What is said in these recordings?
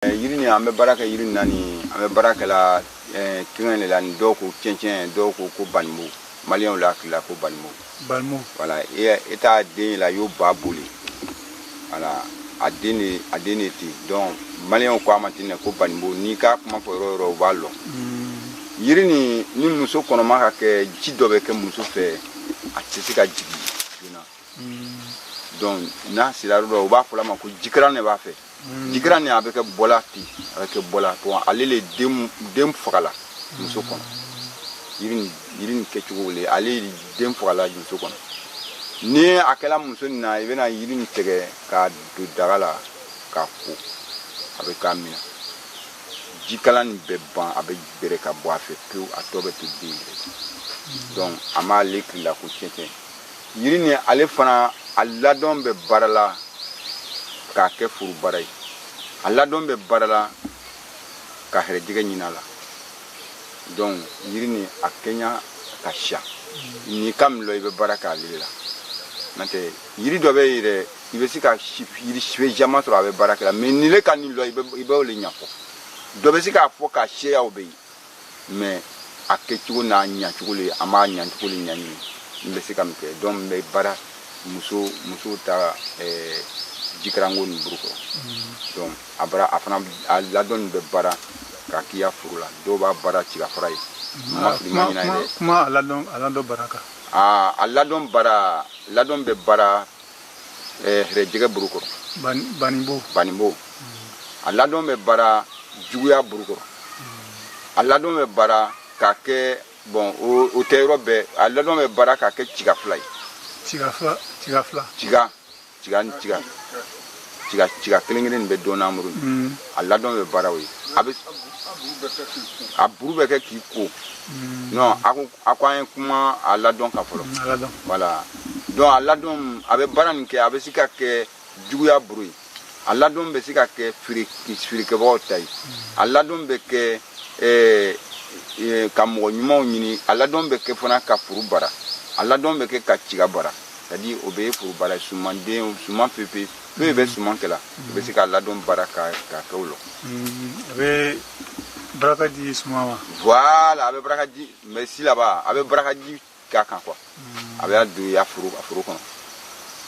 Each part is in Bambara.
Yiri nin, an bɛ baara kɛ yiri na nin, an bɛ baara kɛ la kɛngɛ de la nin. Dɔw ko cɛncɛn, dɔw ko ko banimo. Maliyɛnw la hakili ko banimo. Banimo. Voilà, e t'a den la, i y'o ba boli. Voilà, a den de, a den de ten. Donc maliyɛnw ko a ma ten de ko banimo. N'i k'a kuma fɔ yɔrɔ o yɔrɔ, u b'a lɔn. Yiri nin, ni muso kɔnɔma ka kɛ, ji dɔ bɛ kɛ muso fɛ, a tɛ se ka jigin joona. Donc n'a sera yɔrɔ dɔ, u b'a fɔ a ma ko jikalan de b'a fɛ. Jikalan nin, a bɛ kɛ bɔla ten, a bɛ kɛ bɔla. Bon, ale le den, den fagala muso kɔnɔ. Yiri nin, yiri nin kɛcogo le, ale den fagala muso kɔnɔ. Ni a kɛla muso nin na, i bɛna yiri nin tigɛ k'a don daga la k'a ko, a bɛ k'a minɛ, jikalan nin bɛ ban, a bɛ bɛrɛ ka bɔ a fɛ pewu, a tɔ bɛ to den yɛrɛ. Donc an b'ale kili la ko cɛncɛn. Yiri nin, ale fana a ladɔn bɛ baara la k'a kɛ foro baara ye, a ladɔn bɛ baara la ka hɛrɛjɛgɛ ɲini a la. Donc yiri nin, a kɛɲa ka siya n'i ka min lɔ, i bɛ baara kɛ ale de la. N'o tɛ, yiri dɔ bɛ yen yɛrɛ, i bɛ se ka yiri fɛn caman sɔrɔ, a bɛ baara kɛ la, mais nin le ka nin lɔ, i bɛ o le ɲɛfɔ. Dɔ bɛ se k'a fɔ k'a seyaw bɛ yen, mais a kɛcogo n'a ɲacogo le, an b'a ɲacogo le ɲɛɲini n bɛ se ka min kɛ. Donc n bɛ baara muso ta jikaranko nin buru kɔrɔ. Donc a bara, a fana a ladɔn nin bɛ baara k'a k'i ya foro la. Dɔw b'a baara cigafara ye. N ma fili ma ɲina ye dɛ. Kuma a ladɔn, a ladɔn bara kan. Aa, a ladɔn bara, ladɔn bɛ baara hɛrɛjɛgɛ buru kɔrɔ. Banimbo. Banimbo. A ladɔn bɛ baara juguya buru kɔrɔ. A ladɔn bɛ baara k'a kɛ, bon, o tɛ yɔrɔ bɛɛ. A ladɔn bɛ baara k'a kɛ ciga fila ye. Ciga fila, ciga fila. Ciga, ciga, ciga, ciga, ciga kelen kelen nin bɛ dɔn n'an bolo. A ladɔn bɛ baara o ye, a bɛ a buru bɛ kɛ k'i ko. Non, a ko an ye kuma a ladɔn kan fɔlɔ. A ladɔn. Voilà, donc a ladɔn, a bɛ baara nin kɛ, a bɛ se ka kɛ juguya buru ye, a ladɔn bɛ se ka kɛ feere, feerekɛbagaw ta ye, a ladɔn bɛ kɛ ka mɔgɔ ɲumanw ɲini, a ladɔn bɛ kɛ fana ka foro bara, a ladɔn bɛ kɛ ka ciga bara. C'est à dire, o bɛ ye foro bara ye, sumanden, suman fefe fɛn bɛ suman kɛ la, i bɛ se ka ladɔn bara ka kɛ o la. A bɛ baraka di suma ma. Voilà, a bɛ baraka di, mais si là-bas, a bɛ baraka di k'a kan quoi. A bɛ don i ya foro, a foro kɔnɔ.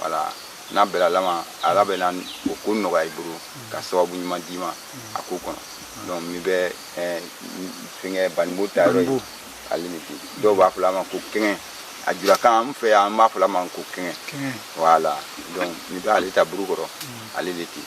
Voilà, n'a bɛnna ala ma, ala bɛ na o ko nɔgɔya i bolo ka sababu ɲuman d'i ma a ko kɔnɔ. Donc min bɛ fɛnkɛ baniko ta yɔrɔ ye, ale de ten. Dɔw b'a fɔ a ma ko kɛŋɛ, a jurakan an fɛ yan, an b'a fɔ a ma ko kɛŋɛ. Kɛŋɛ. Voilà, donc nin bɛ ale ta buru kɔrɔ, ale de ten.